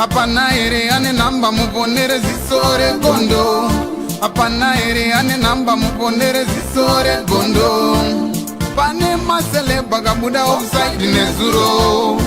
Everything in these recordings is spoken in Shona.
Hapana here ane nhamba muponere ziso regondo? Hapana here ane nhamba muponere ziso regondo? Pane maceleb akabuda offside nezuro.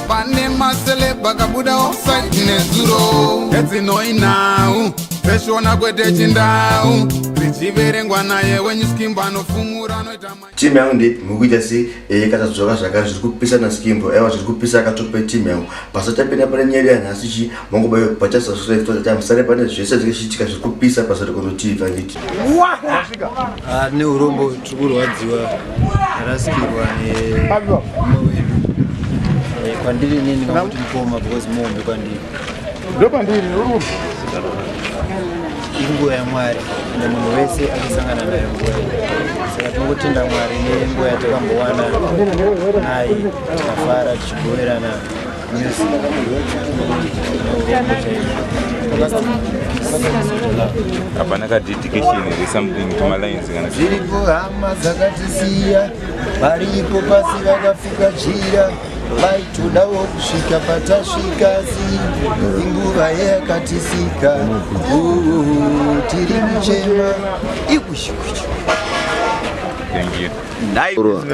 Pane maceleb akabuda offside nezuro. Edzinoi nhau dzeshona kwete chindau dzichiverengwa naye wenyuskimbo anofumura anoita. Team yangu ndi mukuita sei? Katadzoka zvakare, zviri kupisa naSkimbo. Aiwa, zviri kupisa, akatope team yangu. Pasatapinda pane nyaya yanhasi chi mangoba pachasubscribe totati musare pane zvese zvinenge zvichiitika zviri kupisa paSarekondo TV, anditi? Ah, neurombo, tiri kurwadziwa, rasikirwa nemumwe wedu. Kwandiri inini ndingamuti mukoma because muhombe kwandiri. Ndopandiri. Inguva yaMwari, ende munhu wese achisangana nayo nguva iyi, saka tinongotenda Mwari nenguva yatakambowana naye, tikafara tichigoverana music. Neurombo chaizvo. Hapana kadedication here, something to malines kana? Zviripo, hama dzakatisiya varipo pasi vakafika jira, vaitodawo kusvika patasvika, asi inguva yakatisika. Tiri kuchema ikushikuchu. Thank you.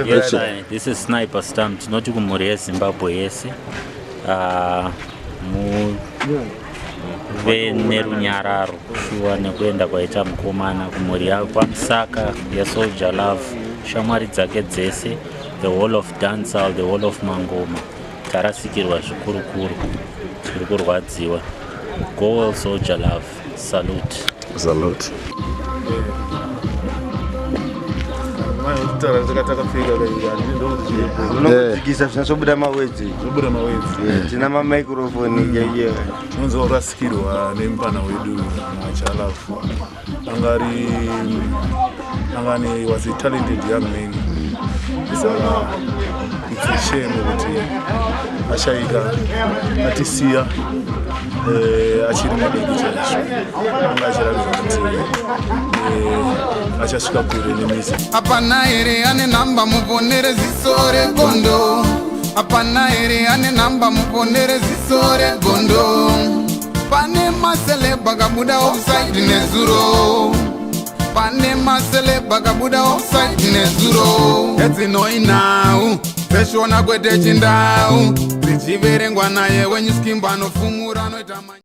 Yes, this is Sniper Stam. Tinoti kumhuri yeZimbabwe yese, muve nerunyararo shuwa nekuenda kwaita mukomana, kumhuri yakwaMusaka yeSoul Jah Love, shamwari dzake dzese, the whole of dancehall, the whole of mangoma. Tarasikirwa zvikurukuru, tiri kurwadziwa. Go well, Soul Jah Love. Salute. Salute. Takapfeka. Munongodzikisa zvinatsobuda mawedzi. Zvobuda mawedzi. Tina mamaikrofoni chaiyo. Tinonzi urasikirwa nemupana wedu naJah Love. Anga ari anga ane was a talented young man, saka it's a shame kuti ashaika, atisiya achiri mudiki chaizvo. Anga achiratidza kuti achasvika kure nemusic. Hapana here ane nhamba muponere ziso regondo? Hapana here ane nhamba muponere ziso regondo? Pane maceleb akabuda offside nezuro. Pane maceleb akabuda offside nezuro. Edzinoi nhau dzeshona kwete chindau dzichiverengwa naye wenyuskimbo anofumura anoita.